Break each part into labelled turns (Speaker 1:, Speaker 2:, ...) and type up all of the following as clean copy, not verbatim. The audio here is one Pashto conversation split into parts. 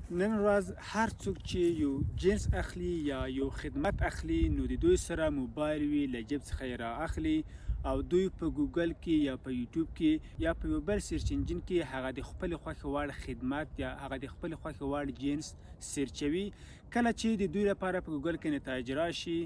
Speaker 1: نن ورځ هر څوک چې یو جنس اخلي یا یو خدمت اخلي، نو د دوی سره موبایل وي، له جیب څخه یې را اخلي او دوی په ګوګل کې یا په یوټیوب کې یا په یو بل سرچ انجن کې هغه د خپلې خوښې وړ خدمت یا هغه د خپلې خوښې وړ جنس سرچوي. کله چې د دوی لپاره په ګوګل کې نتایج راشي،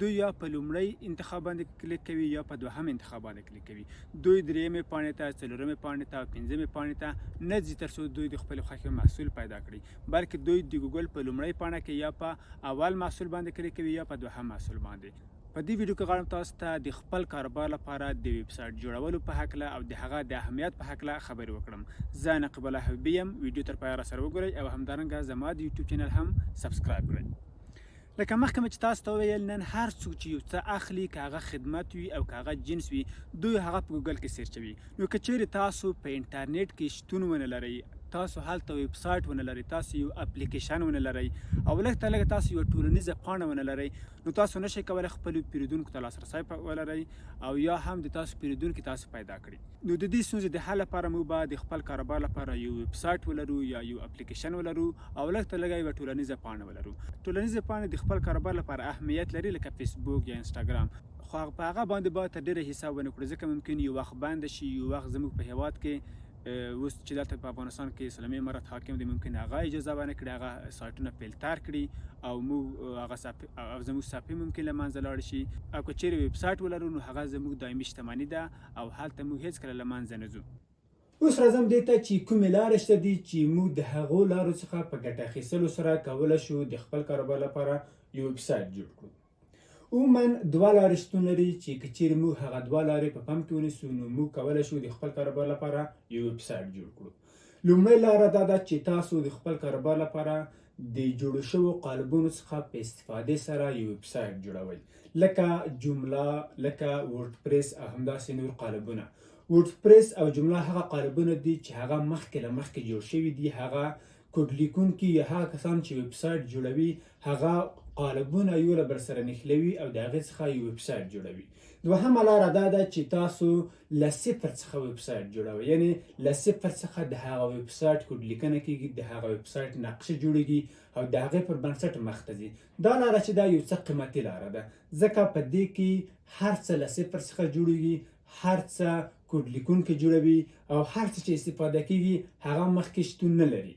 Speaker 1: دوی یا په لومړی انتخاب باندې کلیک کوي یا په دوهم انتخاب باندې کلیک کوي. دوی درېیمې پاڼې ته، څلورمې پاڼې ته او پنځمې پاڼې ته نه ځي ترڅو دوی د خپلې خوښې محصول پیدا کړي، بلکې دوی د ګوګل په لومړۍ پاڼه کې یا په اول محصول باندې کلیک کوي یا په دوهم محصول باندې. په دې ویډیو کې غواړم تاسو ته د خپل کاروبار لپاره د ویب سایټ جوړولو په هکله او د هغه د اهمیت په هکله خبرې وکړم. زه نقیب الله حبیبي یم. ویډیو تر پایه را سره وګورئ او همدارنګه زما د یوټیوب چینل هم سبسکرایب کړئ. لکه مخکې مې چې تاسو ته وویل، نن هر څوک چې یو څه اخلي، که هغه خدمت وي او که هغه جنس وي، دوی هغه په ګوګل کې سرچوي. نو که چیرې تاسو په انټرنیټ کې شتون ونه لرئ، تاسو هلته ویب سایټ ونه لرئ، تاسو یو اپلیکیشن ونه لرئ او لږ تر لږه تاسو یوه ټولنیزه پاڼه ونه لرئ، نو تاسو نشئ کولی خپلو پیرودونکو ته لاسرسی ولرئ او یا هم د تاسو پیرودونکي تاسو پیدا کړي. نو د دې ستونزې د حل لپاره موږ باید د خپل کاروبار لپاره یو ویب سایټ ولرو یا یو اپلیکیشن ولرو او لږ تر لږه یوه ټولنیزه پاڼه ولرو. ټولنیزې پاڼې د خپل کاروبار لپاره اهمیت لري، لکه فیسبوک یا انسټاګرام، خو په هغه باندې باید تر ډېره حساب ونه کړو، ځکه ممکن یو وخت بند شي. یو وخت زموږ په هیواد کې اوس چې دلته په افغانستان کې اسلامي امارت حاکم دی، ممکن هغه اجازه ونه کړي، هغه سایټونه فلتر کړي او موږ هغه صفحه او زموږ صفحې ممکن له منځه لاړ شي. او که چیرې ویب سایټ ولرو، نو هغه زموږ دایمي شتمني ده او هلته موږ هیڅکله له منځه نه ځو. اوس راځم دې ته چې کومې لارې شته دي چې موږ د هغو لارو څخه په ګټه اخیستلو سره کولی شو د خپل کاروبار لپاره یو ویب سایټ جوړ کړو. عموما دوه لارې شتون لري چې که چیرې موږ هغه دوه لارې په پام کې ونیسو، نو موږ کولی شو د خپل کاروبار لپاره یو ویب سایټ جوړ کړو. لومړۍ لاره دا ده چې تاسو د خپل کاروبار لپاره د جوړو شوو قالبونو څخه په استفادې سره یو ویب سایټ جوړوئ، لکه جمله، لکه وردپریس او همداسې نور قالبونه. وردپریس او جمله هغه قالبونه دي چې هغه مخکې له مخکې جوړ شوي دي. هغه کوډ لیکونکي یا هغه کسان چې ویب سایټ جوړوي، هغه قالبونه یو له بل سره نښلوي او د هغې څخه یو ویب سایټ جوړوي. دوهمه لاره دا ده چې تاسو له صفر څخه ویب سایټ جوړوئ، یعنی له صفر څخه د هغه ویب سایټ کوډ لیکنه کیږي، د هغه ویب سایټ نقشه جوړیږي او د هغې پر بنسټ مخته ځي. دا لاره چې دا یو څه قیمتي لاره ده، ځکه په دې کې هر څه له صفر څخه جوړیږي، هر څه کوډ لیکونکي جوړوي او هر څه چې استفاده کیږي هغه مخکې شتون نه لري.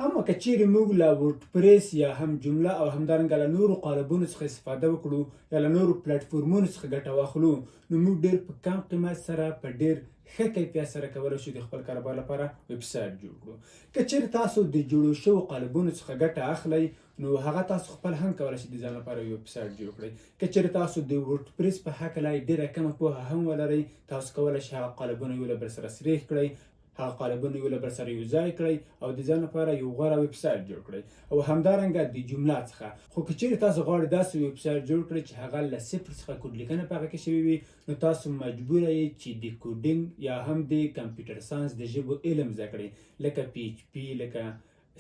Speaker 1: اما که چیرې موږ له وردپریس یا هم جمله او همدارنګه له نورو قالبونو څخه استفاده وکړو یا له نورو پلټفورمونو څخه ګټه واخلو، نو موږ ډیر په کم قیمت سره په ډیر ښه کیفیت سره کولی شو د خپل کاروبار لپاره ویب سایټ جوړ کړو. که چیرې تاسو د جوړو شوو قالبونو څخه ګټه اخلئ، نو هغه تاسو خپل هم کولی شئ د ځان لپاره یو ویب سایټ جوړ کړئ. که چیرې تاسو د وردپریس په هکله ډیره کمه پوهه هم ولرئ، تاسو کولی شئ هغه قالبونه یو له بل سره سریښ کړئ، هغه قالبونه یو له بل سره یو ځای کړئ او د ځان لپاره یو غوره ویب سایټ جوړ کړئ، او همدارنګه د جمله څخه. خو که چیرې تاسو غواړئ داسې ویب سایټ جوړ کړئ چې هغه له صفر څخه کوډ لیکنه په هغه کې شوې وي، نو تاسو مجبور یئ چې د کوډینګ یا هم د کمپیوټر ساينس د ژبو علم زده کړئ، لکه پي ایچ پي، لکه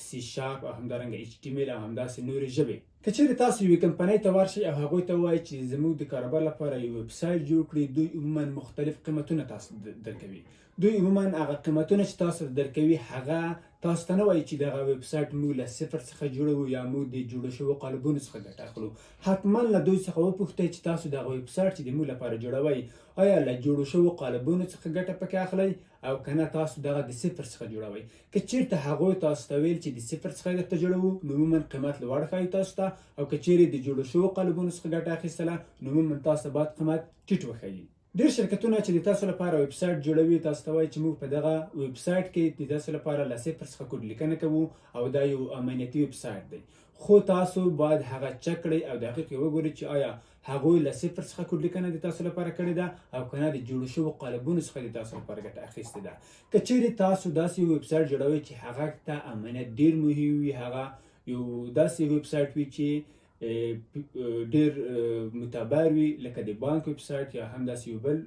Speaker 1: سي شارپ او همدارنګه ایچ ټي ایم او همداسې نورې ژبې. که چیرې تاسو یوې کمپنۍ ته ورشئ او هغوی ته ووایئ چې زموږ د کاروبار لپاره یو ویب سایټ جوړ کړي، دوی عموما مختلف قیمتونه تاسو درکوي. دوی عموما هغه قیمتونه چې تاسو ته درکوي، هغه تاسو ته نه وایي چې دغه ویب سایټ موږ له صفر څخه جوړوو یا موږ د جوړو شوو قالبونو څخه ګټه اخلو. حتما له دوی څخه وپوښتئ چې تاسو دغه ویب سایټ چې د موږ لپاره جوړوئ، آیا له جوړو شوو قالبونو څخه ګټه پکې اخلئ او که نه تاسو دغه د صفر څخه جوړوئ؟ که چیرته هغوی تاسو ته ویل چې د صفر څخه یې درته جوړوو، نو عموما قیمت لوړ ښایي تاسو ته، او که چیرې د جوړو شوو قالبونو څخه ګټه اخیستله، نو عموما تاسو ته باید قیمت ټیټ وښیي. ډیر شرکتونه چې د تاسو لپاره ویب سایټ جوړوي، تاسو ته وایي چې موږ په دغه ویب سایټ کې د تاسو لپاره له صفر څخه کوډ لیکنه کوو او دا یو امنیتي ویب سایټ دی. خو تاسو باید هغه چک کړئ او دقیق یې وګورئ چې آیا هغوی له صفر څخه کوډ لیکنه د تاسو لپاره کړې ده او که نه د جوړو شوو قالبونو څخه د تاسو لپاره ګټه اخیستې ده. که چیرې تاسو داسې یو ویب سایټ جوړوئ چې هغه ته امنیت ډیر مهم وي، هغه یو داسې ویب سایټ وي چې ډیر معتبر وي، لکه د بانک ویب سایټ یا هم داسې یو بل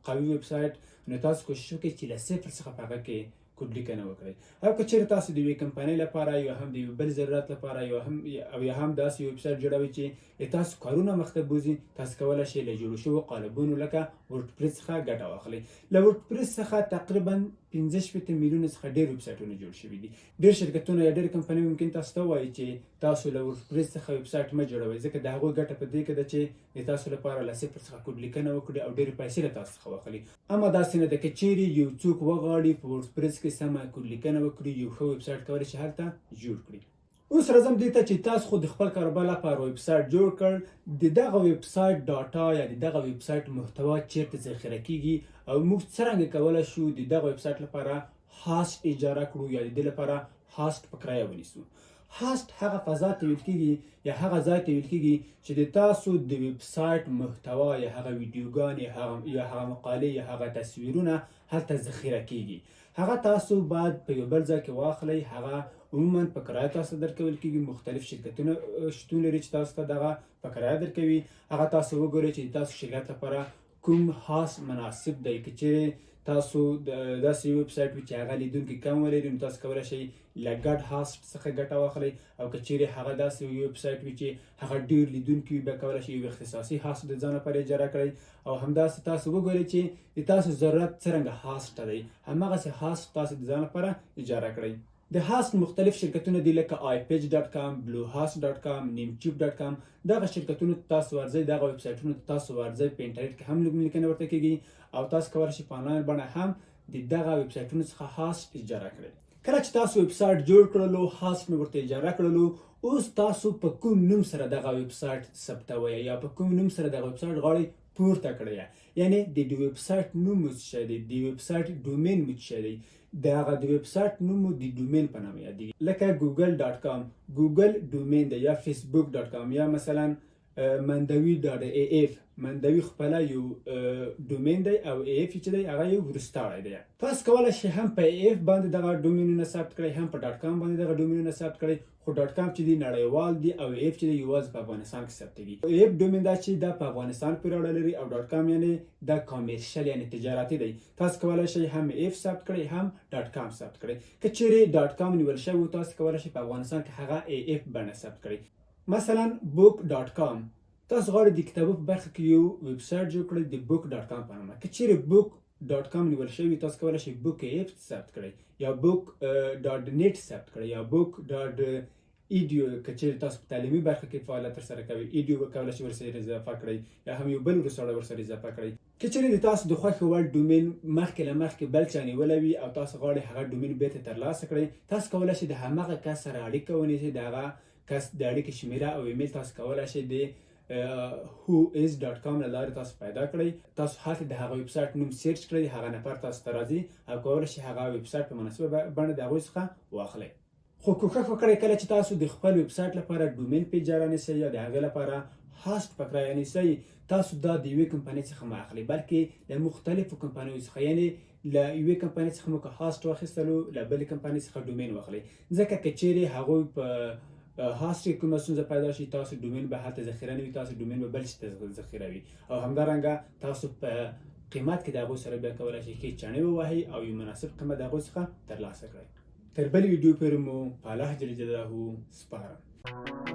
Speaker 1: قوي ویب سایټ، نو تاسو کوشش وکړئ چې له صفر څخه په هغه کې کوډ لیکنه وکړئ. او که چیرې تاسو د یوې کمپنۍ لپاره یا هم د یو بل ضرورت لپاره یا هم او یا هم داسې یو ویب سایټ جوړوئ چې د تاسو کارونه مخته بوځي، تاسو کولی شئ له جوړو شوو قالبونو لکه وردپریس څخه ګټه واخلئ. له وردپریس څخه تقریبا 65 میلیونه څخه ډېر ویب سایټونه جوړ شوي دي. ډېر شرکتونه یا ډېر کمپنۍ ممکن تاسو ته ووایي چې تاسو له وردپریس څخه ویب سایټ مه جوړوئ، ځکه د هغوی ګټه په دې کې ده چې د تاسو لپاره له صفر څخه کوډ لیکنه وکړي او ډېرې پیسې له تاسو څخه واخلي. اما داسې نه ده، که چیرې یو څوک وغواړي په وردپریس کې سمه کوډ لیکنه وکړي، یو ښه ویب سایټ کولی شي هلته جوړ کړي. اوس راځم دې ته چې تاسو خو د خپل کاروبار لپاره ویب سایټ جوړ کړ، د دغه ویب سایټ ډاټا یا د دغه ویب سایټ محتوا چیرته ذخیره کیږي او موږ څرنګه کولی شو د دغه ویب سایټ لپاره host اجاره کړو یا د دې لپاره host په کرایه ونیسو. host هغه فضا ته ویل کیږي یا هغه ځای ته ویل کیږي چې د تاسو د ویب سایټ محتوا یا هغه ویډیوګانې یا هغه مقالې یا هغه تصویرونه هلته ذخیره کیږي. هغه تاسو باید په یو بل ځای کې واخلئ. هغه عموما په کرایه تاسو ته درکول کیږي. مختلف شرکتونه شتون لري چې تاسو ته دغه په کرایه درکوي. هغه تاسو وګورئ چې تاسو شرکت لپاره کوم خاص مناسب دی. که چیرې تاسو داسې یو ویب سایټ وي چې هغه لیدونکي کم ولري، نو تاسو کولی شئ له ګډ host څخه ګټه واخلئ، او که چیرې هغه داسې یو ویب سایټ وي چې هغه ډیر لیدونکي وي، بیا کولی شئ یو اختصاصي host د ځان لپاره اجاره کړئ. او همداسې تاسو وګورئ چې د تاسو ضرورت څرنګه host ته دی، هماغسې host تاسو د ځان لپاره اجاره کړئ. د host مختلف شرکتونه دي لکه iPage.com، Bluehost.com، Namecheap.com. دغه شرکتونو ته تاسو ورځئ، دغه ویب سایټونو ته تاسو ورځئ، په انټرنیټ کې هم نوم لیکنه ورته کیږي او تاسو کولی شئ په انلاین بڼه هم د دغه ویب سایټونو څخه host اجاره کړئ. کله چې تاسو ویب سایټ جوړ کړلو، host مو ورته اجاره کړلو، اوس تاسو په کوم نوم سره دغه ویب سایټ ثبتوئ یا په کوم نوم سره دغه ویب سایټ غواړئ پورته کړئ، یعنی د ویب سایټ نوم مو څه شی دی، د ویب سایټ domain مو څه شی دی. دغه د ویب سایټ نوم مو د domain په نامه یادېږي، لکه Google.com ګوګل domain دی، یا Facebook.com، یا مثلا مندوی.af. مندوی خپله یو domain دی او af چې دی هغه یو وروستاړی دی. تاسو کولی شئ هم په af باندې دغه ډومینونه ثبت کړئ، هم په .com باندې دغه ډومینونه ثبت کړئ، خو .com چې دی نړیوال دی او af چې دی یوازې په افغانستان کې ثبتېږي. af domain دا چې دا په افغانستان پورې اړه لري او .com یعنی دا commercial یعنی تجارتي دی. تاسو کولی شئ هم af ثبت کړئ، هم .com ثبت کړئ. که چیرې .com نیول شوی و، تاسو کولی شئ په افغانستان کې هغه af بڼه ثبت کړئ. مثلا book.com، تاسو غواړئ د کتابو په برخه کې یو ویب سایټ جوړ کړئ د book.com په نامه. که چیرې book.com نیول شوی، تاسو کولی شئ book af ثبت کړئ یا book.net ثبت کړئ یا book.edu. که چیرې تاسو په تعلیمي برخه کې فعالیت ترسره کوئ، edu کولی شئ ورسره اضافه کړئ یا هم یو بل وروستاړی ورسره اضافه کړئ. که چیرې د تاسو د خوښې وړ domain مخکې له مخکې بل چا نیولی وي او تاسو غواړئ هغه domain بیرته ترلاسه کړئ، تاسو کولی شئ د هماغه کس سره اړیکه ونیسئ. د هغه کس د اړیکې شمیره او ایمیل تاسو کولی شئ د whois.com له لارې تاسو پیدا کړئ. تاسو هلته د هغه ویب سایټ نوم search کړئ، هغه نفر تاسو ته راځي او کولی شئ هغه ویب سایټ په مناسبه بڼه د هغوی څخه واخلئ. خو کوښښ وکړئ کله چې تاسو د خپل ویب سایټ لپاره domain په اجاره نیسئ یا د هغې لپاره host په کرایه نیسئ، تاسو دا د یوې کمپنۍ څخه مه اخلئ، بلکې له مختلفو کمپنیو څخه، یعنی له یوې کمپنۍ څخه مو که host واخیستلو، له بلې کمپنۍ څخه domain واخلئ، ځکه که چیرې هغوی په host کې کومه ستونزه پیدا شي، تاسو domain به هلته ذخیره نه وي، تاسو domain به بل شي ته ذخیره وي او همدارنګه تاسو په قیمت کې د هغوی سره بیا کولی شئ ښې چڼې ووهئ او یو مناسب قیمت د هغوی څخه ترلاسه کړئ. تر بلې ویډیو پورې مو په الله جل جلاله سپارم.